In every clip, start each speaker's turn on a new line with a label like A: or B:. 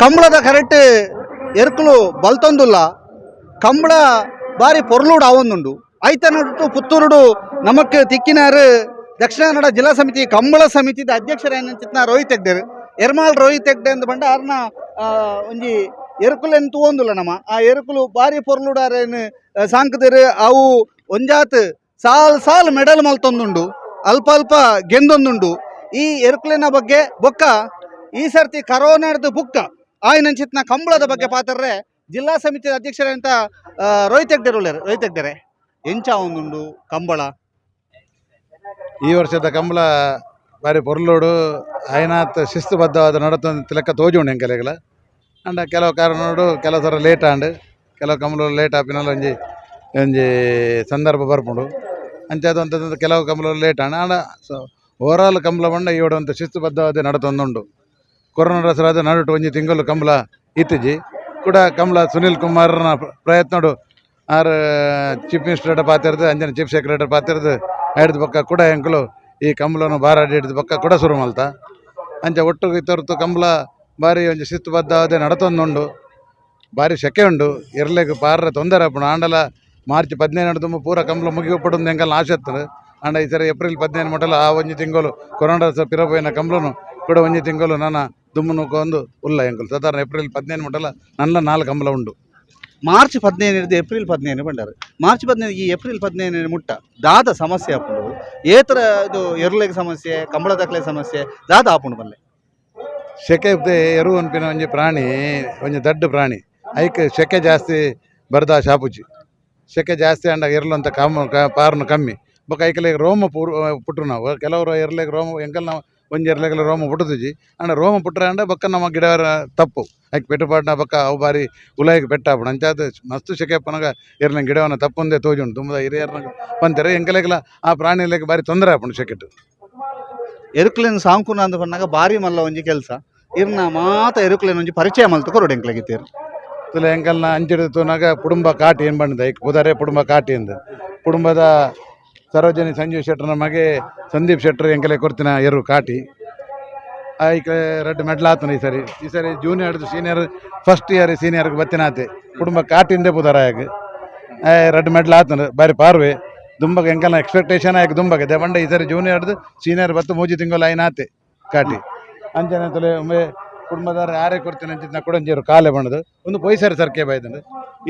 A: ಕಂಬಳದ correct ಎರ್ಕುಲು ಬಲ್ತೊಂದುಲ್ಲ. Kambala ಬಾರಿ ಪೊರ್ಲುಡು ಆವೊಂದುಂಡು. ಐತ ನಡುಟು ಪುತ್ತೂರುಡು ನಮಕ್ ತಿಕ್ಕಿನಾರು ದಕ್ಷಿಣ ಕನ್ನಡ ಜಿಲ್ಲಾ ಸಮಿತಿ ಕಂಬಳ ಸಮಿತಿದ ಅಧ್ಯಕ್ಷರಾಯಿನಂಚಿತ್ತಿನ ರೋಹಿತ್ ಹೆಗ್ಡೆರ್, ಎರ್ಮಾಳ್ ರೋಹಿತ್ ಹೆಗ್ಡೆ ಅಂದ್ ಪಂಡ ಆರ್ನ ಒಂಜಿ ಎರುಕುಲೆನ್ ತೂವೊಂದುಲ್ಲ ನಮ. ಆ ಎರುಕುಲು ಬಾರಿ ಪೊರ್ಲುಡಾರೇನು ಸಾಂಕುದೆರ್. ಅವು ಒಂಜಾತ್ ಸಾಲ್ ಸಾಲ್ ಮೆಡಲ್ ಮಲ್ತೊಂದುಂಡು, ಅಲ್ಪ ಅಲ್ಪ ಗೆಂದೊಂದುಂಡು. ಈ ಎರುಕುಲೆನ ಬಗ್ಗೆ ಬೊಕ್ಕ ಈ ಸರ್ತಿ ಕರೋನಾಡ್ದು ಬುಕ್ಕ ಆಯಿನಂಚಿತ್ತಿನ ಕಂಬಳದ ಬಗ್ಗೆ ಪಾತೆರ್ರೆ ಜಿಲ್ಲಾ ಸಮಿತಿ ಅಧ್ಯಕ್ಷರಾದಂಥ ರೋಹಿತ್ ಹೆಗ್ಡೆರ್ ಉಲ್ಲೆರ್. ರೋಹಿತ್ ಹೆಗ್ಡೆರೆ, ಎಂಚ ಒಂದುಂಡು ಕಂಬಳ?
B: ಈ ವರ್ಷದ ಕಂಬಳ ಬಾರಿ ಪೊರ್ಲೋಡು, ಆಯ್ನಾತ್ ಶಿಸ್ತುಬದ್ಧವಾದ ನಡತೊಂದು ಲೆಕ್ಕ ತೋಜುಂಡು ಎಂಕಲೆಗ್ಲ. ಅಂಡ ಕೆಲವು ಕಾರಣೋಡು ಕೆಲವು ಸರ ಲೇಟ್ ಆಂಡ್. ಕೆಲವು ಕಂಬಳ ಲೇಟ್ ಆಪಿನಲ್ಲ ಒಂಜಿ ಒಂಜಿ ಸಂದರ್ಭ ಬರ್ಪುಂಡು. ಅಂಚಾದ್ ಒಂತೆ ಕೆಲವು ಕಂಬಳ ಲೇಟ್ ಆಂಡ್. ಆಂಡ ಸೊ ಓವರಾಲ್ ಕಂಬಳ ಪಂಡ ಈಯೋಡು ಒಂತೆ ಶಿಸ್ತುಬದ್ಧವಾದ ನಡತೊಂದುಂಡು. ಕೊರೋನಾ ರಸರಾದ ನಡುಟು ಒಂಜಿ ತಿಂಗಳು ಕಂಬಳ ಇತ್ತಿಜಿ. ಕೂಡ ಕಂಬಳ ಸುನಿಲ್ ಕುಮಾರ್ನ ಪ್ರಯತ್ನಡು, ಆರ್ ಚೀಫ್ ಮಿನಿಸ್ಟರ್ ಪಾತೆರ್ದು, ಅಂಚನೆ ಚೀಫ್ ಸೆಕ್ರೆಟರಿ ಪಾತೆರ್ದು, ಐಡ್ದ್ ಬೊಕ್ಕ ಕೂಡ ಎಂಕುಲು ಈ ಕಂಬಳನು ಬಾರಾಡಿ ಹಿಡ್ದು ಬೊಕ್ಕ ಕೂಡ ಶುರು ಮಲ್ತ. ಅಂಚ ಒಟ್ಟು ಇತೊರ್ತು ಕಂಬಳ ಬಾರಿ ಒಂಜಿ ಶಿಸ್ತುಬದ್ಧವಾದ ನಡತೊಂದುಂಡು. ಬಾರಿ ಸೆಕೆ ಉಂಡು, ಎರ್ಲೆಗ್ ಪಾರ್ರೆ ತೊಂದರೆ ಆಪುಂಡು. ಆಂಡಲ ಮಾರ್ಚ್ 15 ತುಂಬ ಪೂರ ಕಂಬಳ ಮುಗಿಯೊಪ್ಪುಂಡು ಎಂಕಲ್ನ ಆಸೆ ಇತ್ತುಂಡು. ಆಂಡ ಈ ಸರಿ ಏಪ್ರಿಲ್ 15 ಮುಟಲ ಆ ಒಂಜಿ ತಿಂಗಳು ಕೊರೋನಾ ಪಿರ ಪೋಯಿನ ಕಂಬಳನು ಕೂಡ ಒಂಜಿ ತಿಂಗಳು ನನ ದುಮ್ಮು ನೂಕೊಂದು ಉಲ್ಲ. ಎಂಕುಲು ಸಾಧಾರಣ ಏಪ್ರಿಲ್ 15 ಮುಟಲ ನಲ್ಲ ನಾಲ್ ಕಂಬಳ ಉಂಡು.
A: ಮಾರ್ಚ್ 15 ಹಿಡ್ದು ಏಪ್ರಿಲ್ 15 ಬಂಡಾರು. ಮಾರ್ಚ್ 15, ಈ ಏಪ್ರಿಲ್ 15 ಮುಟ್ಟ ದಾದ ಸಮಸ್ಯೆ ಆಪುಂಡು? ಏತರ ಇದು ಎರ್ಲೆಗ್ ಸಮಸ್ಯೆ, ಕಂಬಳ ದಕ್ಲೆ ಸಮಸ್ಯೆ ದಾದ ಆಪುಂಡು ಬಲ್ಲೆ?
B: ಸೆಕೆ. ಎರು ಅನ್ಪಿನ ಒಂಜಿ ಪ್ರಾಣಿ ಒಂಜಿ ದಡ್ಡ ಪ್ರಾಣಿ. ಐಕ್ ಸೆಕೆ ಜಾಸ್ತಿ ಬರ್ದಾಶ ಆಪುಜಿ. ಸೆಕೆ ಜಾಸ್ತಿ ಆಂಡ ಎರ್ಲು ಅಂತ ಕಾಮ ಪಾರ್ನು ಕಮ್ಮಿ. ಬೊಕ ಐಕಲೆಗ್ ರೋಮ ಪೂರ್ ಪುಟ್ಟುನವು ನಾವು. ಕೆಲವರು ಎರ್ಲೆಗ್ ರೋಮ, ಎಂಕಲ್ನ ಒಂಜಿ ಎರ್ಲೆಗ್ಲ ರೋಮ ಪುಟ್ಟುದುಜಿ. ಆಂಡ ರೋಮ ಪುಟ್ರೆ ಆಂಡ ಬೊಕ್ಕ ನಮ್ಮ ಗಿಡ ತಪ್ಪು. ಐಕ್ ಪೆಟ್ಟು ಪಾಡ್ನ ಬೊಕ್ಕ ಅವು ಬಾರಿ ಉಲಾಯಿಗ್ ಪೆಟ್ಟಾಪುಂಡು. ಅಂಚಾದ್ ಮಸ್ತ್ ಸೆಕೆ ಉಪ್ಪುನಗ ಎರ್ಲೆನ ಗಿಡವನ್ನ ತಪ್ಪೊಂದೇ ತೋಜುಂಡು. ದುಂಬುದ ಹಿರಿಯರ್ನ ಪಂತೆರ್. ಎಂಕಲೆಗ್ಲ ಆ ಪ್ರಾಣಿಲೆಗ್ ಬಾರಿ ತೊಂದರೆ ಆಪುಂಡು ಸೆಕೆಟ್.
A: ಎರುಕ್ಲೆನ್ ಸಾಂಕುನ ಅಂದ್ ಪನ್ನಗ ಬಾರಿ ಮಲ್ಲ ಒಂಜಿ ಕೆಲಸ. ಇರ್ನ ಮಾತ ಎರುಕ್ಲೆನ್ ಒಂಜಿ ಪರಿಚಯ ಮಲ್ತು ಕೊರೊಡು ಎಂಕ್ಲೆಗಿತ್ತೇರು.
B: ತುಲೆ, ಎಂಕಲ್ನ ಅಂಚಿಡ್ದು ತೂನಗ ಕುಟುಂಬ ಕಾಟಿ ಏನ್ ಬಂದ ಐಕ್ ಪುದರೆ ಕುಟುಂಬ ಕಾಟಿ ಅಂದ್. ಕುಟುಂಬದ ಸರೋಜಿನಿ ಸಂಜೀವ್ ಶೆಟ್ಟರ್ನ ಮಗೆ ಸಂದೀಪ್ ಶೆಟ್ಟರ್ ಎಂಕಲೆ ಕೊರ್ತಿನ ಎರು ಕಾಟಿ. ಐಕ್ ರಡ್ಡ್ ಮೆಡ್ಲ್ ಆತನ ಈ ಸರಿ. ಈ ಸರಿ junior, senior, first year ಸೀನಿಯರ್ಗೆ ಬತ್ತಿನಾತೆ. ಕುಟುಂಬ ಕಾಟಿಂದೆ ಪುದರ ಆಯಗ್. ರಡ್ಡ್ ಮೆಡ್ಲ್ ಆತನ, ಬಾರಿ ಪಾರ್ವೆ. ದುಂಬಗ್ ಎಂಕಲ್ನ ಎಕ್ಸ್ಪೆಕ್ಟೇಷನ್ ಆಯಕ್ ದುಂಬಗ್ ಪಂಡ ಈ ಸರಿ ಜೂನಿಯರ್ದು ಸೀನಿಯರ್ ಬತ್ತು 3 ತಿಂಗಳು ಆಯ್ನಾತೆ ಕಾಟಿ. ಅಂಚನೆ ತುಲೆ, ಉಂಬೆ ಕುಟುಂಬದಾರ ಯಾರೇ ಕೊಡ್ತೀನಿ ಅಂಚಿನ ಕೊಡಂಜೇರು ಕಾಲೆ ಬಣ್ಣದು ಒಂದು ಪೊಯ್ಸರಿ ಸರ್ಕೆ ಬೈದಂಡು.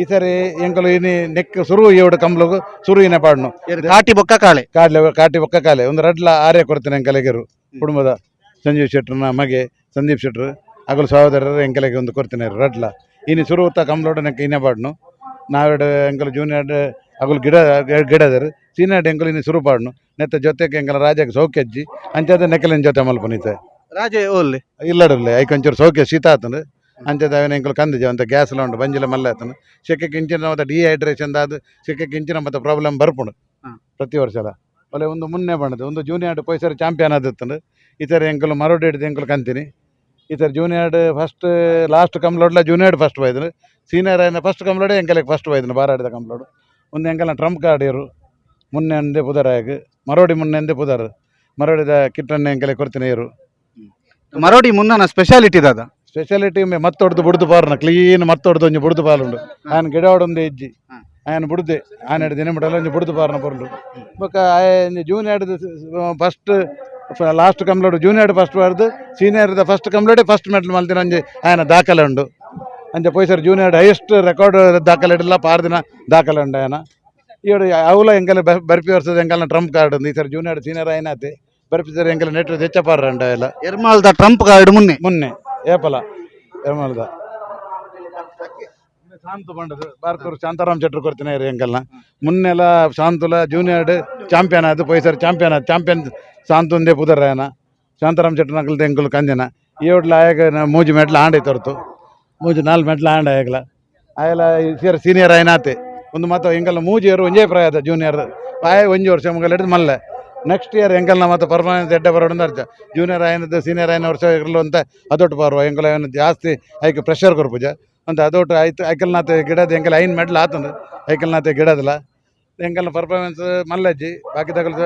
B: ಈ ಸರಿ ಎಂಕಲು ಇನಿ ನೆಕ್ ಸುರು ಏಡು ಕಂಬ್ಲಗು ಸುರು ಇನೆ ಪಾಡ್ನು.
A: ಕಾಟಿ ಬೊಕ್ಕ ಕಾಳೆ.
B: ಕಾಡ್ಲೆ, ಕಾಟಿ ಬೊಕ್ಕ ಕಾಲೆ. ಒಂದು ರಡ್ಲ ಆರೇ ಕೊಡ್ತೀನಿ ಎಂಕಲೆಗೆರು. ಕುಟುಂಬದ ಸಂಜೀವ್ ಶೆಟ್ರನ ಮಗೆ ಸಂದೀಪ್ ಶೆಟ್ರು, ಅಗಲು ಸಹೋದರರು ಎಂಕಲೆಗೆ ಒಂದು ಕೊಡ್ತೀನಿ ರಡ್ಲ. ಇನಿ ಸುರುತ್ತ ಕಂಬ್ಲೋಡು ನೆಕ್ ಇನೆ ಪಾಡ್ನು. ನಾವೆಡು ಎಂಕಲು ಜೂನಿಯರ್ ಅಗಲು ಗಿಡ ಗಿಡದರು, ಸೀನಿಯರ್ ಎಂಕಲು ಇನಿ ಸುರು ಪಾಡ್ನು. ನೆತ್ತ ಜೊತೆಗೆ ಎಂಕಲ ರಾಜಕ್ಕೆ ಸೌಖ್ಯಜ್ಜಿ. ಅಂಚಾದ ನೆಕ್ಕಲಿನ ಜೊತೆ ಮಲ್ಪನಿತೆ.
A: ರಾಜೆ ಓಲ್ಲೆ?
B: ಇಲ್ಲಡರ್ಲೆ. ಐಕ್ ಒಂಚೂರು ಸೌಖ್ಯ ಶೀತ ಆತಂಡು. ಅಂಚದ ಅವೇನ ಎಂಕಲು ಕಂದಿಜ ಅಂತ ಗ್ಯಾಸ್ ಎಲ್ಲ ಉಂಟು, ಬಂಜಿಲ ಮಲ್ಲೆ ಆತನು. ಸೆಕೆಗೆ ಇಂಚಿನ ಮತ್ತೆ ಡಿಹೈಡ್ರೇಷನ್ ಆದ್ ಸೆಕೆಗೆ ಇಂಚಿನ ಮತ್ತೆ ಪ್ರಾಬ್ಲಮ್ ಬರ್ಪುಂಡು. ಪ್ರತಿ ವರ್ಷಲ ಒಲೆ ಒಂದು ಮುನ್ನೆ ಬಣ್ಣದ ಒಂದು ಜೂನಿಯರ್ ಪೊಯ್ಸರಿ ಚಾಂಪಿಯನ್ ಆದಿತ್ತಂಡು. ಈ ಸರಿ ಎಂಕಲು ಮರೋಡಿ ಹಿಡ್ದು ಎಂಕಲು ಕಂತೀನಿ. ಈ ಸರಿ junior first, last ಕಂಬ್ಲೋಡ್ಲ junior first ಬೈದನು. Senior అయిన ಫಸ್ಟ್ ಕಂಬ್ಲೋಡೆ ಎಂಕಲೆಗ್ ಫಸ್ಟ್ ಬೈದನು ಬಾರಾಡಿದ ಕಂಬ್ಲೋಡು. ಒಂದು ಎಂಕಲ್ನ ಟ್ರಂಪ್ ಕಾರ್ಡ್ ಇರು ಮುನ್ನೆ ಅಂದೆ ಪುದರಾಯಗ್. ಮರೋಡಿ ಮುನ್ನೆ ಅಂದೆ ಪುದರ್. ಮರೋಡಿದ ಕಿಟ್ಟಣ್ಣೆ ಎಂಕಲೆ ಕೊರ್ತಿನ ಇರು.
A: ಮರೋಡಿ ಮುನ್ನನ ಸ್ಪೆಷಾಲಿಟಿ ದಾದ?
B: ಸ್ಪೆಷಾಲಿಟಿ ಮತ್ತೊಡ್ದು ಬುಡ್ದು ಪಾರ್ನ ಕ್ಲೀನ್. ಮತ್ತೊಡ್ದು ಒಂಜಿ ಬುಡ್ದು ಪಾಲುಂಡು. ಆಯನ ಗಿಡ ಒಂದೇ ಇಜ್ಜಿ. ಆಯನ ಬುಡ್ದೆ ಆನೆಡ್ ದಿನ ಮುಟಲ ಒಂಜಿ ಬುಡ್ದು ಪಾರ್ನ ಪೊರ್ಲು. ಬೊಕ್ಕ ಆಯೆ junior first, last ಕಂಬ್ಲೋಡು junior first ಬಾರ್ದು, senior first ಕಂಬ್ಲೋಡೆ first medal ಮಲ್ತಿನ ಒಂಜಿ ಆಯನ ದಾಖಲೆ ಉಂಡು. ಅಂಚ ಪೊಯ್ಸರ್ junior highest record ದಾಖಲೆ ಇಡಲ್ಲ ಪಾರ್ದಿನ ದಾಖಲೆ ಉಂಡು ಆಯನ. ಈಡು ಅವುಲ ಎಂಕಲೆ ಬರ್ಪಿ ವರ್ಷದ ಎಂಕಲ್ನ ಟ್ರಂಪ್ ಕಾರ್ಡ್. ಈ sir junior senior ಆಯ್ನಾತೆ. ಬರ್ಪಿ sir ಎಂಕಲೆ net ಹೆಚ್ಚ ಪಾರ್ರ ಉಂಡು ಎಲ್ಲ.
A: ಎರ್ಮಾಲ್ದ ಟ್ರಂಪ್ ಕಾರ್ಡ್ ಮುನ್ನೆ.
B: ಮುನ್ನೆ ಏಪಲ ಎರ್ಮಾಲ್ದ. ಶಾಂತು ಬಂಡದು ಬಾರ್ಕೂರು ಶಾಂತಾರಾಮ್ ಶೆಟ್ರು ಕೊಡ್ತೀನಿ ಎಂಕಲ್ನ. ಮುನ್ನೆಲ ಶಾಂತುಲ ಜೂನಿಯರ್ ಚಾಂಪಿಯನ್ ಆದ್ ಪೊಯ್ಸರ್ ಚಾಂಪಿಯನ್ ಆದ್ ಚಾಂಪಿಯನ್ ಶಾಂತುಂದೇ ಪುದರ್ ಆಯನ. ಶಾಂತಾರಾಮ್ ಶೆಟ್ರು ನಕಲ್ದ ಎಂಕುಲು ಕಂದಿನ. ಈ ಒಡ್ಲ ಆಯಗ ಮೂಜಿ ಮೆಡ್ಲ್ ಆಂಡೆ ತರ್ತು, ಮೂಜಿ ನಾಲ್ ಮೆಡ್ಲ್ ಆಂಡ ಆಯಗ್ಲ. ಆಯಲ ಸೀನಿಯರ್ ಸೀನಿಯರ್ ಆಯ್ನಾತೆ. ಒಂದು ಮಾತ ಎಂಕಲ್ನ ಮೂಜಿ ಇಯರ್ ಒಂಜೇ ಪ್ರಾಯದ ಜೂನಿಯರ್. ಆಯ ಒಂಜಿ ವರ್ಷ ಮುಗಲ್ ಹಿಡಿದು ಮಲ್ಲೆ. ನೆಕ್ಸ್ಟ್ ಇಯರ್ ಎಂಕಲ್ನ ಮತ್ತೆ ಪರ್ಫಾರ್ಮೆನ್ಸ್ ಎಡ್ಡೆ ಬರೋಡು ಅರ್ಥ. ಜೂನಿಯರ್ ಆಯ್ನದ್ದು ಸೀನಿಯರ್ ಆಯ್ನ ವರ್ಷ ಇರಲು ಅಂತ ಅದೊಟ್ಟು ಪಾರುವ ಎಂಕಲ್ ಅವನು ಜಾಸ್ತಿ ಐಕ್ ಪ್ರೆಷರ್ ಕೊರ್ಪುಜ ಅಂತ. ಅದೊಟ್ಟು ಆಯ್ತು. ಐಕಲ್ನಾಥ ಗಿಡದ ಎಂಕಲ್ ಐನ್ ಮೆಡ್ಲ್ ಆತಂದು. ಐಕಲ್ನಾಥ ಗಿಡದಲ್ಲ ಎಂಕಲ್ನ ಪರ್ಫಾರ್ಮೆನ್ಸ್ ಮಲ್ಲಜ್ಜಿ. ಬಾಕಿ ತಗಲು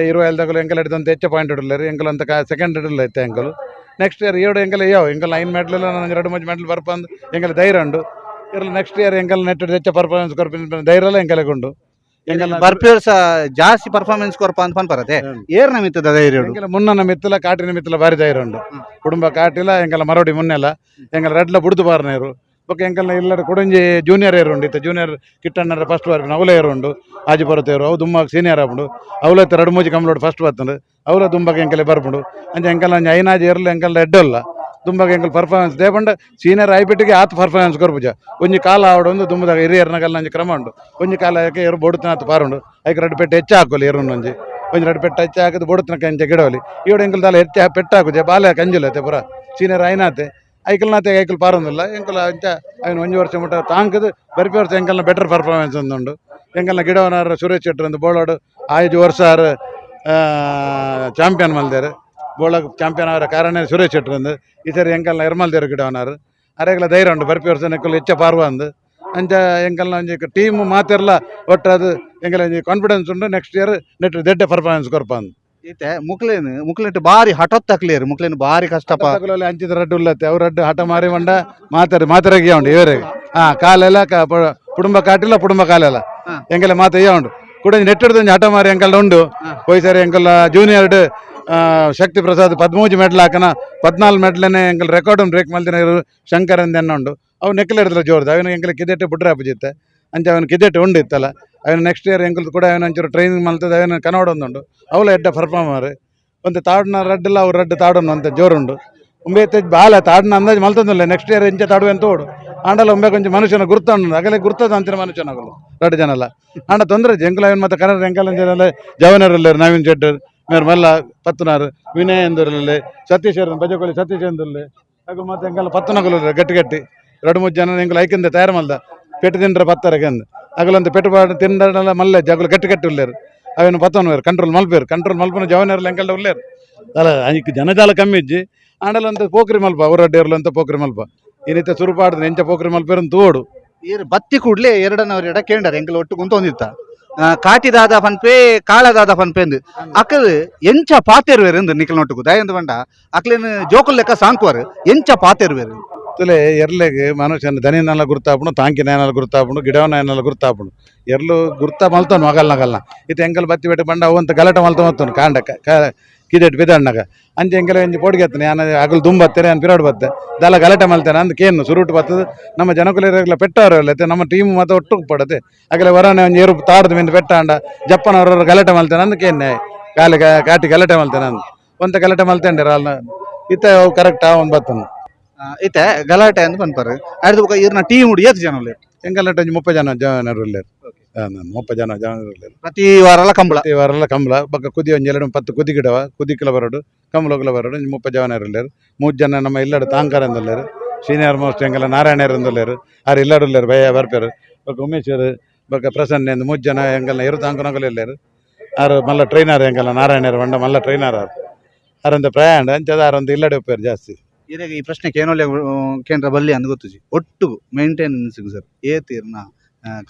B: ಇರುವ ತಗಲು ಎಂಕಲ್ ಹಿಡಿದಂತ ಹೆಚ್ಚ ಪಾಯಿಂಟ್ ಇಡಲಾರ. ಎಂಕಲ್ ಅಂತ ಸೆಕೆಂಡ್ ಇಡಲ್ಲ ಇತ್ತೆ ಎಂಕಲು. Next year ಏಳು ಎಂಕಲ್ ಯಾವ ಎಂಕಲ್ 5 ಮೆಡಲ್ 2 3 ಮೆಡಲ್ ಬರ್ಪಂದು ಎಂಕಲ್ ಧೈರ್ಯ ಉಂಡು. ಇರ್ಲ ನೆಕ್ಸ್ಟ್ ಇಯರ್ ಎಂಕಲ್ ನೆಟ್ ಹೆಚ್ಚ ಪರ್ಫಾರ್ಮೆನ್ಸ್ ಕೊರ್ಪಿನ ಧೈರ್ಯ ಎಂಕಲೆ ಉಂಡು. ಎಂಕಲ್
A: ಬರ್ಪಿಯರ್ಸ ಜಾಸ್ತಿ ಪರ್ಫಾರ್ಮೆನ್ಸ್ ಕೊರ್ಪ ಅಂತ ಪನ್ಪರತೆ ಏರ್ನ ಮಿತ್ತದ ಧೈರ್ಯ ಉಂಡು.
B: ಎಂಕಲ ಮುನ್ನನ ಮಿತ್ತಲ ಕಾಟಿನ ಮಿತ್ತಲ ಬಾರಿ ಧೈರ್ಯ ಉಂಡು. ಕುಟುಂಬ ಕಾಟಿಲ ಎಂಕಲ ಮರೋಡಿ ಮುನ್ನೆಲ್ಲ ಎಂಕಲ ರಡ್ಲ ಬುಡ್ದು ಬಾರನೇರು ಬೊಕ್ಕ ಎಂಕಲ್ನ ಇಲ್ಲಡ ಕೊಡಂಜಿ ಜೂನಿಯರ್ ಏರು ಉಂಡು. ಇತ್ತ ಜೂನಿಯರ್ ಕಿಟ್ಟಣ್ಣರ ಫಸ್ಟ್ ಬರ್ಪಿನ ಅವಲ ಏರು ಉಂಡು. ಆಜಿ ಪರತೇರು ಅವು ದುಮ್ಮ ಸೀನಿಯರ್ ಆಪುಂಡು. ಅವಲ 2 3 ಕಂಬ್ಲೋಡು ಫಸ್ಟ್ ಬತ್ತಂಡು ಅವಲ ದುಂಬಾಗ ಎಂಕಲೆ ಬರ್ಪುಂಡು. ಅಂಚ ಎಂಕಲ್ ಅಂಚ ಐನಾಜಿ ಏರ್ಲ ಎಂಕಲ್ ಎಡ್ಡಲ್ಲ ದುಂಬಾಗ ಎಂಕಲ್ ಪರ್ಫಾರ್ಮೆನ್ಸ್ ದೇಪಂಡ ಸೀನಿಯರ್ ಐಪಿಟ್ಟಿಗೆ ಆತ್ ಪರ್ಫಾರ್ಮೆನ್ಸ್ ಕೊರ್ಪುಜ. ಒಂಜಿ ಕಾಲ ಆವಡೊಂದು ದುಂಬದಾಗ ಹಿರಿಯರ್ನಗಲ್ ಒಂಜಿ ಕ್ರಮ ಉಂಡು. ಒಂಜಿ ಕಾಲ ಯಾಕೆ ಏರು ಬೊಡುತನಾತ್ ಪಾರುಂಡು. ಐಕ್ ರಡ್ಡು ಪೆಟ್ಟು ಹೆಚ್ಚು ಹಾಕೋಲಿ ಏರು ಒಂಜಿ ಒಂಜಿ ರಡ್ಡು ಪೆಟ್ಟು ಹೆಚ್ಚು ಹಾಕಿದ್ ಬೊಡುತನಕ ಇಂಚ ಗಿಡವಲಿ ಇವಡು ಎಂಕಲ್ ದಾಲ ಹೆಚ್ಚು ಪೆಟ್ಟು ಹಾಕುಜೆ ಬಾಲೆ ಕಂಜುಲತೆ ಪೂರ ಸೀನಿಯರ್ ಐನಾತೆ ಐಕಲ್ನಾತೆ ಐಕಲ್ ಪಾರೊಂದಿಲ್ಲ ಎಂಕಲ್ ಅಂಚ ಐನ್ ಒಂಜಿ ವರ್ಷ ಮುಟ್ಟ ತಾಂಕದು ಬರ್ಪಿ ವರ್ಷ ಎಂಕಲ್ನ ಬೆಟರ್ ಪರ್ಫಾರ್ಮೆನ್ಸ್ ಉಂಡು. ಎಂಕಲ್ನ ಗಿಡವನಾರ ಸುರೇಶ್ ಶೆಟ್ಟರ್ ಒಂದು ಬೋಳೋಡು 5 ವರ್ಷ ಆರು ಚಾಂಪಿಯನ್ ಮಲ್ದೇರು. ಬೋಳಗ್ ಚಾಂಪಿಯನ್ ಅವರ ಕಾರಣ ಸುರೇಶ್ ಶೆಟ್ಟರ್ ಅಂದು. ಈ ಸರಿ ಎಂಕಲ್ನ ಎರ್ಮಲ್ದೇರು ಗಿಡವನಾರು ಅರೆಗ್ಲ ಧೈರ್ಯ ಉಂಡು ಬರ್ಪಿ ವರ್ಷ ನೆಕ್ಕಲ್ ಹೆಚ್ಚ ಪಾರ್ವ ಅಂದು. ಅಂಚ ಎಂಕಲ್ನ ಒಂಜಿ ಟೀಮ್ ಮಾತೆರ್ಲ ಒಟ್ಟು ಅದು ಎಂಕಲ್ ಒಂಜಿ ಕಾನ್ಫಿಡೆನ್ಸ್ ಉಂಡು next year net ದೆಡ್ಡೆ performance ಕೊರ್ಪ ಅಂದು.
A: ಈತೆ ಮುಕ್ಲೇನು ಮುಕ್ಲೆಟ್ ಬಾರಿ ಹಠೋತ್ತಕ್ಲೇರು ಮುಕ್ಲೇನು ಬಾರಿ ಕಷ್ಟಪ
B: ತಗುಲಲ್ಲಿ ಅಂಚಿದ ರಡ್ಡು ಉಲ್ಲತ್ತೆ ಅವ್ರ ರಡ್ಡು ಹಠ ಮಾರಿ ಮಂಡ ಮಾತಾಡಿ ಮಾತಾರಾಗಿ ಉಂಡು ಇವರಿಗೆ ಹಾ ಕಾಲೆಲ್ಲ ಕುಟುಂಬ ಕಾಟಿಲ್ಲ ಕುಟುಂಬ ಕಾಲೆಲ್ಲ ಎಂಕೆಲ್ಲ ಮಾತ ಇಯ್ಯ ಉಂಡು ಕೂಡ ನೆಟ್ಟಿಡ್ದು ಒಂಜಿ ಹಠ ಮಾರಿ ಎಂಕಲ್ಡ ಉಂಡು. ಪೋಯಿ ಸರಿ ಎಂಕಲ್ಲ ಜೂನಿಯರ್ ಶಕ್ತಿ ಪ್ರಸಾದ್ 13 ಮೆಡಲ್ ಹಾಕನ 14 ಮೆಡ್ಲನೆ ಎಂಕಲ್ ರೆಕಾರ್ಡ್ ಬ್ರೇಕ್ ಮಲ್ದಿನ ಶಂಕರ್ ಅಂದ್ ಉಂಡು. ಅವು ನೆಕ್ಕಲ್ ಹಿಡಿದ್ರೆ ಜೋರ್ದು ಅವನು ಎಂಕಲ್ ಕಿದೆಟ್ಟೆ ಬುಡ್ರ ಜಿತ್ತೆ ಅಂಚ ಅವನು ಕಿದೆಟ್ಟೆ ಉಂಡು ಇತ್ತಲ್ಲ. ಅವನು ನೆಕ್ಸ್ಟ್ ಇಯರ್ ಎಂಕಲ್ ಕೂಡ ಅವನ ಒಂಚೂರು ಟ್ರೈನಿಂಗ್ ಮಲ್ತದೆ ಅವನ ಕನ್ನಡ ಉಂಡು. ಅವಲ ಎಡ್ಡ ಪರ್ಫಾರ್ಮರ್ ಒಂದು ತಾಡ್ನ ರಡ್ಡಲ್ಲ ಅವ್ರು ರಡ್ಡು ತಾಡನ್ನು ಅಂತ ಜೋರುಂಡು. ಉಂಬೆ ಬಾಲ ತಾಡ್ನ ಅಂದಾಜು ಮಲ್ತಂದಿಲ್ಲ ನೆಕ್ಸ್ಟ್ ಇಯರ್ ಇಂಚ ತಾಡುವೆ ಅಂತ ಓಡು ಆಂಡಲ ಉಂಬೆ ಕೊಂಚ ಮನುಷ್ಯನ ಗುರ್ತ ಉಂಡು ಅಗಲೆ ಗುರ್ತದ ಅಂತಿನ ಮನುಷ್ಯನಗಲು ರಡ್ಡು ಜನಲ್ಲ ಆಂಡ ತೊಂದರೆ ಎಂಕಲ್ ಅವನ್ ಮತ್ತೆ ಕನ್ನಡ ಎಂಕಲ್ ಜನ ಜವನರಲ್ಲೇರು ನವೀನ್ ಶೆಟ್ಟರ್ ಮೇರ್ ಮಲ್ಲ ಪತ್ತನಾರು ವಿನಯ್ ಎಂದೂರಲ್ಲಿ ಸತೀಶ್ ಬಜಕೋಳಿ ಸತೀಶ್ ಎಂದುರ್ಲೆ ಅಗಲು ಮತ್ತೆ ಎಂಕಲ್ ಪತ್ತನಗಲು ಗಟ್ಟಿ ಗಟ್ಟಿ 2 3 ಜನ ಎಂಕಲ್ ಐಕಿಂದ ತಯಾರು ಮಲ್ದ ಪೆಟ್ಟು ತಿಂಡ್ರೆ ಪತ್ತರಗೆಂದು ಅಗಲಂತ ಪೆಟ್ಟು ಪಾಡು ತಿಂಡಲ್ಲ ಮಲ್ಲೆ ಜಗಲು ಗಟ್ಟಿ ಗಟ್ಟಿ ಉಲ್ಲೇರು ಅವೇನು ಪತ್ತನವೇರು ಕಂಟ್ರೋಲ್ ಮಲ್ಪೇರು ಕಂಟ್ರೋಲ್ ಮಲ್ಪನ ಜವನರ್ಲ ಎಂಕಲ್ಡ ಉಲ್ಲೇರು ಅಲ್ಲ ಐಕ್ ಜನಜಾಲ ಕಮ್ಮಿ ಇಜ್ಜಿ ಆಂಡಲ ಅಂತ ಪೋಖ್ರಿ ಮಲ್ಪ ಅವರಡ್ಡೇರ್ಲ ಅಂತ ಪೋಖ್ರಿ ಮಲ್ಪ ಇನ್ನಿತ ಸುರುಪಾಡ್ದು ಎಂಚ ಪೋಖ್ರಿ ಮಲ್ಪೇರು ತೋಡು.
A: ಏರು ಬತ್ತಿ ಕೂಡ್ಲೆ ಎರಡನವರ ಎಡ ಕೇಂಡರ್ ಎಂಕಲ್ ಒಟ್ಟು ಕುಂತೊಂದಿತ್ತ ಕಾಟಿದಾದ ಪನ್ಪೆ ಕಾಳದಾದ ಪನ್ಪೆ ಅಂದು ಅಕಲ್ ಎಂಚ ಪಾತೆರುವೆರ್ ಇಂದು ನಿಕಲ್ ನೊಟ್ಟುಗು ದಯಂದು ಬಂಡ ಅಕ್ಲೇನು ಜೋಕುಲ್ ಲೆಕ್ಕ ಸಾಂಕುವರು ಎಂಚ ಪಾತೆರುವೆರ್.
B: ತುಲೆ ಎರ್ಲೆಗ್ ಮನುಷ್ಯನ ದನಿನೆಲ್ಲ ಗುರ್ತಾಪುಂಡು ತಾಂಕಿ ನೇನಲ್ಲ ಗುರ್ತಾಪುಂಡು ಗಿಡವನ ಗುರ್ತಾಪುಂಡು ಎರ್ಲು ಗುರ್ತ ಮಲ್ತನು ಮಗಲ್ ನಗಲ್ನ ಇತ್ತೆ ಎಂಕಲ್ ಬತ್ತಿ ಬೆಟ್ಟ ಬಂಡ ಅವಂತ ಗಲಾಟೆ ಮಲ್ತ ಮತ್ತನು ಕಾಂಡ ಕಿದೆಟ್ ಬಿದಣ್ಣಗ ಅಂಚೆ ಎಂಕಲ್ ಒಂಜಿ ಪೋಡಿಗೆ ಎತ್ತನೆ ಯಾನ ಅಗಲು ದುಂಬತ್ತೇನೆ ಯಾನ್ ಪಿರಾಡ್ ಬತ್ತೆ ದಲ ಗಲಾಟೆ ಮಲ್ತೇನೆ ಅಂದ್ ಕೇನು ಸುರುಟು ಬತ್ತದ ನಮ್ಮ ಜನಕುಲ ಪೆಟ್ಟವರಲ್ಲ ನಮ್ಮ ಟೀಮ್ ಮತ್ತೆ ಒಟ್ಟು ಪಡತೆ ಅಗಲೆ ವರನೆ ಒಂಜಿ ಏರು ತಾಡ್ದು ಮಿಂದು ಪೆಟ್ಟಾಂಡ ಜಪ್ಪನವರ ಗಲಾಟೆ ಮಲ್ತೇನೆ ಅಂದ್ ಕೇನ್ನೆ ಕಾಲಿ ಕಾಟಿ ಗಲಾಟೆ ಮಲ್ತೇನೆ ಅಂದ್ ಒಂತ ಗಲಾಟೆ ಮಲ್ತೇಂಡೆ ಅಲ್ಲ ಇತ್ತೆ ಅವು ಕರೆಕ್ಟ್ ಆ ಒಂದು ಬತ್ತನು.
A: ಇತ್ತೆ ಗಲಾಟೆ ಅಂದ್ ಪನ್ಪರ್ ಅಡ್ದು ಬೊಕ ಇರ್ನ ಟೀಮ್ ಉಡು ಏತ್ ಜನ ಉಲ್ಲೆರ್?
B: ಎಂಕಲ್ನಟ್ ಒಂಜಿ 30 ಜನ ಜನರು ಉಲ್ಲೆರ್. 30 ಜನ ಜನರು ಉಲ್ಲೆರ್.
A: ಪ್ರತಿ ವಾರಲ ಕಂಬಳ?
B: ಪ್ರತಿ ವಾರಲ ಕಂಬಳ ಬೊಕ್ಕ ಕುದಿ ಒಂಜಿ ಎರಡು 10 ಕುದಿ ಗಿಡವ ಕುದಿಕ್ಲ ಬರೋಡು ಕಂಬಳಗ್ಲ ಬರೋಡು. ಒಂಜಿ 30 ಜನರು ಉಲ್ಲೆರ್. 3 ಜನ ನಮ್ಮ ಇಲ್ಲಡ್ ತಾಂಕರ್ ಅಂದುಲ್ಲೆರ್. Senior most ಎಂಕಲ್ಲ ನಾರಾಯಣರು ಅಂದುಲ್ಲೆರ್. ಆರ್ ಇಲ್ಲಡ್ ಉಲ್ಲೆರ್ ಬಯ್ಯ ಬರ್ಪೆರ್. ಬೊಕ್ಕ ಉಮೇಶರ್ ಬೊಕ್ಕ ಪ್ರಸನ್ನ ಅಂದ್ 3 ಜನ ಎಂಕಲ್ನ ಇರು ತಾಂಕನಕುಲು ಉಲ್ಲೆರ್. ಆರ್ ಮಲ್ಲ ಟ್ರೈನರ್ ಎಂಕಲ್ಲ ನಾರಾಯಣರು ಬಂಡ ಮಲ್ಲ ಟ್ರೈನರ್ ಆರ್. ಆರಂತ ಪ್ರಯಾಣ ಅಂಚದ ಆರಂತ ಇಲ್ಲಡೆ ಉಪ್ಪೇರು ಜಾಸ್ತಿ.
A: ಇರೆಗ್ ಈ ಪ್ರಶ್ನೆ ಕೇನೋಲೆ ಕೇಂದ್ರ ಬಲ್ಲಿ ಅಂದ್ ಗೊತ್ತುಜಿ. ಒಟ್ಟು ಮೇಂಟೆನೆನ್ಸ್ ಸರ್ ಏತ್ ಇರ್ನ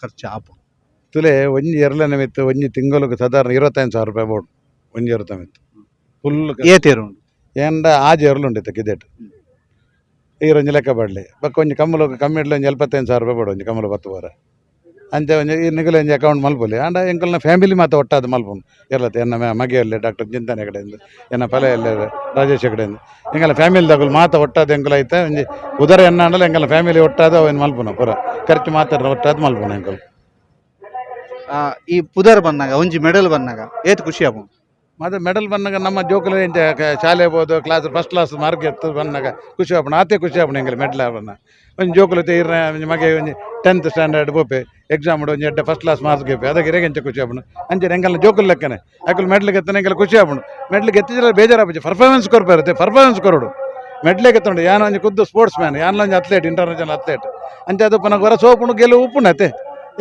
A: ಖರ್ಚು ಆಪು?
B: ತುಲೆ ಒಂಜಿ ಎರಲನೆ ಮಿತ್ತು ಒಂಜಿ ತಿಂಗಳಿಗೆ ಸಾಧಾರಣ 25,000 ರೂಪಾಯಿ ಬೋಡು ಒಂಜಿ ಎರುತ ಮಿತ್ತು ಫುಲ್.
A: ಏತ್ ಏರು ಉಂಡು?
B: ಏಂಡ ಆಜಿ ಎರ್ಲು ಉಂಡಿತ್ತು ಕಿದೆಟ್ ಈರೊಂಜಿ ಒಂಜಿ ಲೆಕ್ಕ ಬಡ್ಲಿ ಬೊಕ್ಕ ಒಂಜಿ ಕಮ್ಮಲು ಕಮ್ಮಿ ಇಡ್ಲ ಒಂಜಿ 75,000 ರೂಪಾಯಿ ಬೋಡು ಒಂಜಿ ಕಮ್ಮಲು 10 ವಾರ ಅಂಚ ಒಂಜಿ ಈ ನಿಗಲ ಒಂಜಿ ಅಕೌಂಟ್ ಮಲ್ಪೊಲಿ. ಆಂಡ ಎಂಕಲ್ನ ಫ್ಯಾಮಿಲಿ ಮಾತ ಒಟ್ಟಾದ್ ಮಲ್ಪುನು ಎರ್ಲತ್ತೆ ಎನ್ನ ಮಗೆ ಅಲ್ಲೇ ಡಾಕ್ಟರ್ ಚಿಂತನೆ ಹೆಗಡೆಂದು ಎನ್ನ ಫಲ ಎಲ್ಲೆ ರಾಜೇಶ್ ಹೆಗಡೆಂದು ಎಂಕಲ್ನ ಫ್ಯಾಮಿಲಿ ದಗುಲು ಮಾತ ಒಟ್ಟಾದ್ ಎಂಕಲ್ ಐತೆ ಒಂಜಿ ಉದರ ಎನ್ನ ಆಂಡಲ ಎಂಕಲ್ನ ಫ್ಯಾಮಿಲಿ ಒಟ್ಟಾದ ಅವೇನು ಮಲ್ಪುನ ಪೂರ ಖರ್ಚು ಮಾತ್ರ ಒಟ್ಟಾದ್ ಮಲ್ಪುನ ಎಂಕಲ್.
A: ಈ ಪುದರ್ ಬಂದಾಗ ಒಂಜಿ ಮೆಡಲ್ ಬಂದಾಗ ಏತ್ ಖುಷಿ ಆಪುಂಡು?
B: ಮತ್ತೆ ಮೆಡಲ್ ಬಂದಾಗ ನಮ್ಮ ಜೋಕುಲು ಎಂಚ ಶಾಲೆ ಹೋದು class first class mark ಎತ್ತು ಬಂದಾಗ ಖುಷಿ ಆಪುಂಡು. ಆತೆ ಖುಷಿ ಆಪುಂಡು ಎಂಕಲ್ ಮೆಡಲ್ ಬಂದ ಒಂಜಿ ಜೋಕುಲು ಇರ್ನ ಒಂಜಿ ಮಗೆ ಒಂಜಿ 10th standard ಪೋಪೆ exam ಒಂಜಿ ಎಡ್ಡೆ first class marks ಗೆಪ್ಪೆ ಅದಕ್ಕೆ ಇರೆಗ್ ಎಂಚ ಖುಷಿ ಆಪುಂಡು. ಅಂಚೆ ಎಂಕಲ್ನ ಜೋಕುಲು ಲೆಕ್ಕನೆ ಅಕುಲು ಮೆಡಲ್ ಗೆತ್ತನೆ ಎಂಕಲ್ ಖುಷಿ ಆಪುಂಡು. ಮೆಡಲ್ ಗೆತ್ತಿದ್ರೆ ಬೇಜಾರಾಪುಜಿ. ಪರ್ಫಾರ್ಮೆನ್ಸ್ ಕೊರ್ಪೆ ಪರ್ಫಾರ್ಮೆನ್ಸ್ ಕೊರಡು ಮೆಡ್ಲೆ ಗೆತ್ತುಂಡು. ಯಾನ್ ಒಂಜಿ ಖುದ್ದು ಸ್ಪೋರ್ಟ್ಸ್ ಮ್ಯಾನ್ ಯಾನ್ಲ ಒಂಜಿ athlete international athlete ಅಂಚೆ ಅದು ಪುನಃ ಹೊರ ಸೋಪುಂಡು ಗೆಲುವು ಉಪ್ಪುಂಡು ಅತ್ತೆ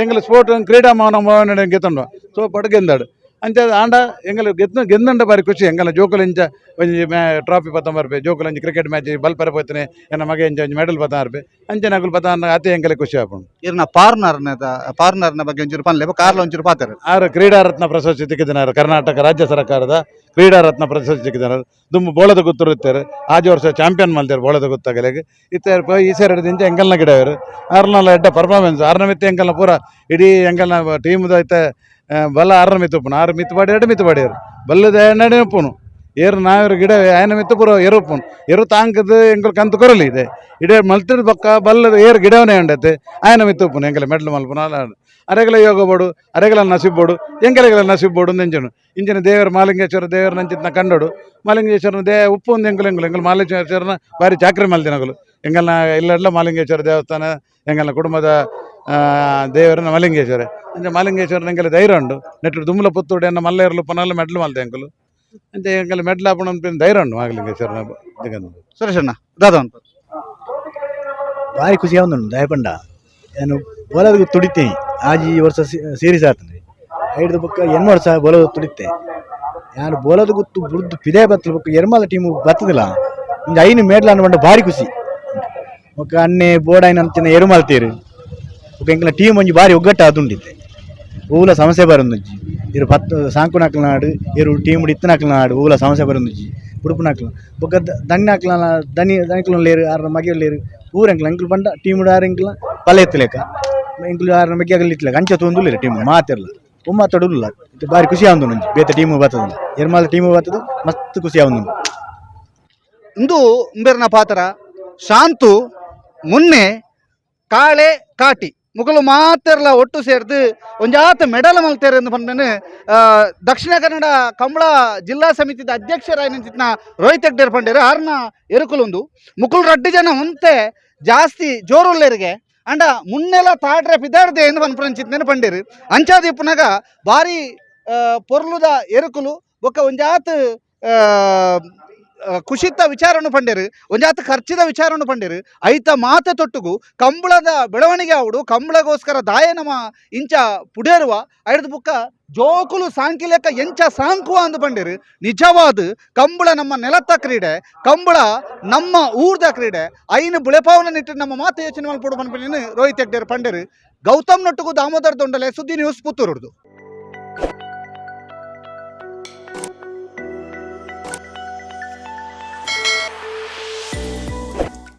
B: ಎಂಕಲ್ ಸ್ಪೋರ್ಟ್ ಕ್ರೀಡಾ ಮಾನವ ಗೆತ್ತುಂಡು ಸೋಪಡು ಗೆಂದಾಡು ಅಂಚ ಆಂಡ ಎಂಕಲ್ ಗೆದ್ದು ಗೆಂದಂಡ ಬಾರಿ ಖುಷಿ. ಎಂಕಲ್ನ ಜೋಕುಲು ಇಂಚ ಒಂಜಿ ಮ್ಯಾ ಟ್ರಾಫಿ ಪತ್ತೊಂಬರ್ಪೆ ಜೋಕುಲು ಒಂಜಿ ಕ್ರಿಕೆಟ್ ಮ್ಯಾಚ್ ಬಲ್ಪರೆ ಪೋತನೆ ಎನ್ನ ಮಗೆ ಇಂಚ ಒಂಜಿ ಮೆಡಲ್ ಪತ್ತೊಂಬರ್ಪೆ ಅಂಚನೆ ಅಕುಲು ಪತ್ತ ಅತೆ ಎಂಕಲೆ ಖುಷಿ ಆಪುಂಡು.
A: ಇರ್ನ ಪಾರ್ನರ್ನ ಪಾರ್ನರ್ನ ಬಗ್ಗೆ ಒಂಚೂರು ಪನ್ಲೆ ಕಾರ್ಲ ಒಂಚೂರು ಪಾತೆರ.
B: ಆರು ಕ್ರೀಡಾರತ್ನ ಪ್ರಶಸ್ತಿ ತಿಕ್ಕಿದಿನಾರು ಕರ್ನಾಟಕ ರಾಜ್ಯ ಸರ್ಕಾರದ ಕ್ರೀಡಾ ರತ್ನ ಪ್ರಶಸ್ತಿ ಸಿಕ್ಕಿದ್ದಾರೆ. ದುಂಬು ಬೋಳದ ಗುತ್ತುರುತ್ತಾರೆ, ಆಜಿ ವರ್ಷ ಚಾಂಪಿಯನ್ ಮಲ್ತೇರು ಬೋಳದ ಗುತ್ತಾಗಲೆಗ್. ಇತ್ತೆ ಈ ಸೇರ್ ದಿಂಚ ಎಂಕಲ್ನ ಗಿಡವರು ಆರ್ನಲ್ಲ ಎಡ್ಡ ಪರ್ಫಾರ್ಮೆನ್ಸ್. ಆರ್ನ ಮಿತ್ತ ಎಂಕಲ್ನ ಪೂರ ಇಡೀ ಎಂಕಲ್ನ ಟೀಮ್ದ ಇತ್ತೆ ಬಲ ಆರ್ನ ಮಿತ್ತು ಉಪ್ಪುನು. ಆರು ಮಿತ್ತು ಪಾಡಿ, ಎರಡು ಮಿತ್ತು ಪಾಡಿಯರು ಬಲ್ಲದ ನಡೆ ಉಪ್ಪುನು. ಏರು ನಾವೇರು ಗಿಡ ಆಯನ ಮಿತ್ತು ಪೂರ ಎರುಪ್ಪುನು. ಎರು ತಾಂಕದ ಎಂಕಲ್ ಕಂತು ಕೊರಲಿ ಇದೆ. ಇಡೇ ಮಲ್ತಿಡ್ ಬೊಕ್ಕ ಬಲ್ಲದ ಏರು ಗಿಡವನೇ ಉಂಡತ್ತೆ, ಆಯನ ಮಿತ್ತು ಉಪ್ಪುನು. ಎಂಕಲ ಮೆಡ್ಲ್ ಮಲ್ಪುನು ಅಲ್ಲ. ಅರೆಗಲ ಯೋಗ ಬೋಡು, ಅರೆಗಲ ನಸೀಬ್ ಬೋಡು, ಎಂಕಲೆಗಲ ನಸೀಬ್ ಬೋಡು. ಇಂಚನು ಇಂಚಿನ ದೇವರ ಮಾಲಿಂಗೇಶ್ವರ ದೇವರ ನಂಚಿತ್ನ ಕಂಡೋಡು. ಮಾಲಿಂಗೇಶ್ವರನ they ಉಪ್ಪು ಒಂದು ಎಂಕಲ್ ಎಂಕಲ್ ಎಂಕಲ್ ಮಾಲಿಂಗೇಶ್ವರನ ಬಾರಿ ಚಾಕ್ರಿ ಮಲ್ದಿನಗಳು. ಎಂಕಲ್ನ ಇಲ್ಲಡ್ಲ ಮಾಲಿಂಗೇಶ್ವರ ದೇವಸ್ಥಾನ. ಎಂಕಲ್ನ ಕುಟುಂಬದ ದೇವರನ ಮಾಲಿಂಗೇಶ್ವರ. ಅಂಚ ಮಾಲಿಂಗೇಶ್ವರನ ಎಂಕಲ ಧೈರ್ಯ ಉಂಡು. ನೆಟ್ಟು ದುಮ್ಮಲ ಪುತ್ತೂಡು ಎನ್ನ ಮಲ್ಲೇರ್ಲು ಪನಲ್ಲ ಮೆಡ್ಲು ಮಲ್ತೆ ಎಂಕಲು. ಅಂಚ ಎಂಕಲ್ ಮೆಡ್ಲು ಆಪುಣ ಧೈರ್ಯ ಉಂಡು ಮಾಲಿಂಗೇಶ್ವರನ ದಿಗಂದು.
A: ಸುರೇಶ್ ಅಣ್ಣ, ದಾದ ಅಂತ?
C: ಭಾರಿ ಖುಷಿ ಆವೊಂದುಂಡು. ದಾಯೆ ಪಂಡ ಯಾನು ಬೋಲದ ತುಡಿತೇನೆ. ಆಜಿ ವರ್ಷ ಸೀರೀಸ್ ಆತಂದ್ರೆ ಐಡ್ದು ಬೊಕ್ಕ ಎಣ್ಮ ವರ್ಷ ಬೋಲದ ತುಡಿತೆ. ಯಾನು ಬೋಲದ ಗುತ್ತು ಬುಡ್ದು ಪಿದೆ ಬತ್ತಲು ಬೊಕ್ಕ ಎರ್ಮಲ ಟೀಮು ಬತ್ತದಿಲ್ಲ. ಒಂಜಿ ಐನು ಮೇಡ್ಲ ಪಂಡ ಭಾರಿ ಖುಷಿ. ಬೊಕ್ಕ ಅನ್ನೆ ಬೋಡಾಯಿನ ಅಂಚಿನ ಎರುಮಲ್ತೇರು. ಬೊಕ್ಕ ಎಂಕಲ್ನ ಟೀಮ್ ಒಂಜಿ ಭಾರಿ ಒಗ್ಗಟ್ಟು ಆದುಂಡಿತ್ತೆ. ಓಲ ಸಮಸ್ಯೆ ಬರೊಂದುಂಜಿ. ಇರು ಪತ್ತು ಸಾಂಕುನಕ್ಲ ನಾಡು, ಇರು ಟೀಮ್ ಇತ್ತನಕ್ಲ ನಾಡು. ಓಲ ಸಮಸ್ಯೆ ಬರೊಂದುಂಜಿ ಉಡುಪುನಕ್ಲ. ಬೊಕ್ಕ ದಣ್ಣಾಕ್ಲ ದನಿ ದನಿಕ್ಲು ಲೇರು, ಆರ್ನ ಮಗೆ ಲೇರು. ಊರೆಂಕ್ಲ ಎಂಕ್ಲು ಪಂಡ ಟೀಮ್ ಆರ್ ಎಂಕ್ಲ ಪಲ ಎತ್ತುಲೆಕ, ಎಂಕ್ಲು ಆರ್ನ ಮೆಗ್ಯಾಗಲ್ ಇತ್ತಲೆಕ. ಅಂಚ ತೂಂದುಲ್ಲೆರ್ ಟೀಮ್ ಮಾತೆರ್ಲ ಉಮ್ಮ ತೊಡುಲ್ಲ. ಬಾರಿ ಖುಷಿ ಆವೊಂದುಂಡು. ಒಂಜಿ ಬೇತೆ ಟೀಮ್ ಬತ್ತದಲ್ಲ, ಎರ್ಮಾಲ್ ಟೀಮ್ ಬತ್ತದು ಮಸ್ತ್ ಖುಷಿ ಆವೊಂದುಂಡು.
A: ಇಂದು ಉಂಬೆರ್ನ ಪಾತ್ರ ಶಾಂತು, ಮುನ್ನೆ, ಕಾಳೆ, ಕಾಟಿ ಮುಕುಲು ಮಾತೆರ್ಲ ಒಟ್ಟು ಸೇರ್ದು ಒಂಜಾತ ಮೆಡಲ್ ಮಲ್ತೇರು ಎಂದು ಪನ್ಪೇನು ದಕ್ಷಿಣ ಕನ್ನಡ ಕಂಬಳ ಜಿಲ್ಲಾ ಸಮಿತಿದ ಅಧ್ಯಕ್ಷರಾಯಿನ ರೋಹಿತ್ ಹೆಗ್ಡೇರ್ ಪಂಡೇರು. ಆರ್ನ ಎರುಕುಲುಂದು. ಮುಕುಲು ರಡ್ಡು ಜನ ಒಂತೆ ಜಾಸ್ತಿ ಜೋರುಲ್ಲೇರಿಗೆ ಅಂಡ ಮುನ್ನೆಲ ತಾಡ್ರೆ ಪಿದಾಡ್ದೆ ಎಂದು ಪನ್ಪುನಂಚಿತ್ತೇನೆ ಪಂಡೇರು. ಅಂಚಾದ ಇಪ್ಪುನಗ ಬಾರಿ ಪೊರ್ಲುದ ಎರುಕುಲು. ಬೊಕ್ಕ ಒಂಜಾತ್ ಖುಷಿತ್ತ ವಿಚಾರವನ್ನು ಪಂಡೇರು, ಒಂಜಾತ ಖರ್ಚಿದ ವಿಚಾರವನ್ನು ಪಂಡೇರು. ಐತ ಮಾತ ತೊಟ್ಟುಗು ಕಂಬಳದ ಬೆಳವಣಿಗೆ ಆವಡು, ಕಂಬಳಗೋಸ್ಕರ ದಾಯ ನಮ ಇಂಚ ಪುಡೇರುವ, ಐಡ್ದು ಬುಕ್ಕ ಜೋಕುಲು ಸಾಂಕಿಲೆಕ್ಕ ಎಂಚ ಸಾಂಕುವ ಅಂದು ಪಂಡೇರು. ನಿಜವಾದ ಕಂಬಳ ನಮ್ಮ ನೆಲತ್ತ ಕ್ರೀಡೆ, ಕಂಬಳ ನಮ್ಮ ಊರ್ದ ಕ್ರೀಡೆ. ಐನು ಬುಳೆಪಾವನ ನಿಟ್ಟು ನಮ್ಮ ಮಾತು ಯೋಚನೆ ಮಲ್ಪೊಡು ಪನ್ಪಿನ ರೋಹಿತ್ ಹೆಗ್ಡೇರ್ ಪಂಡೇರು. ಗೌತಮ್ ನೊಟ್ಟುಗು ದಾಮೋದರ್ ದೊಂಡಲೆ, ಸುದ್ದಿ ನ್ಯೂಸ್, ಪುತ್ತೂರುಡ್ದು.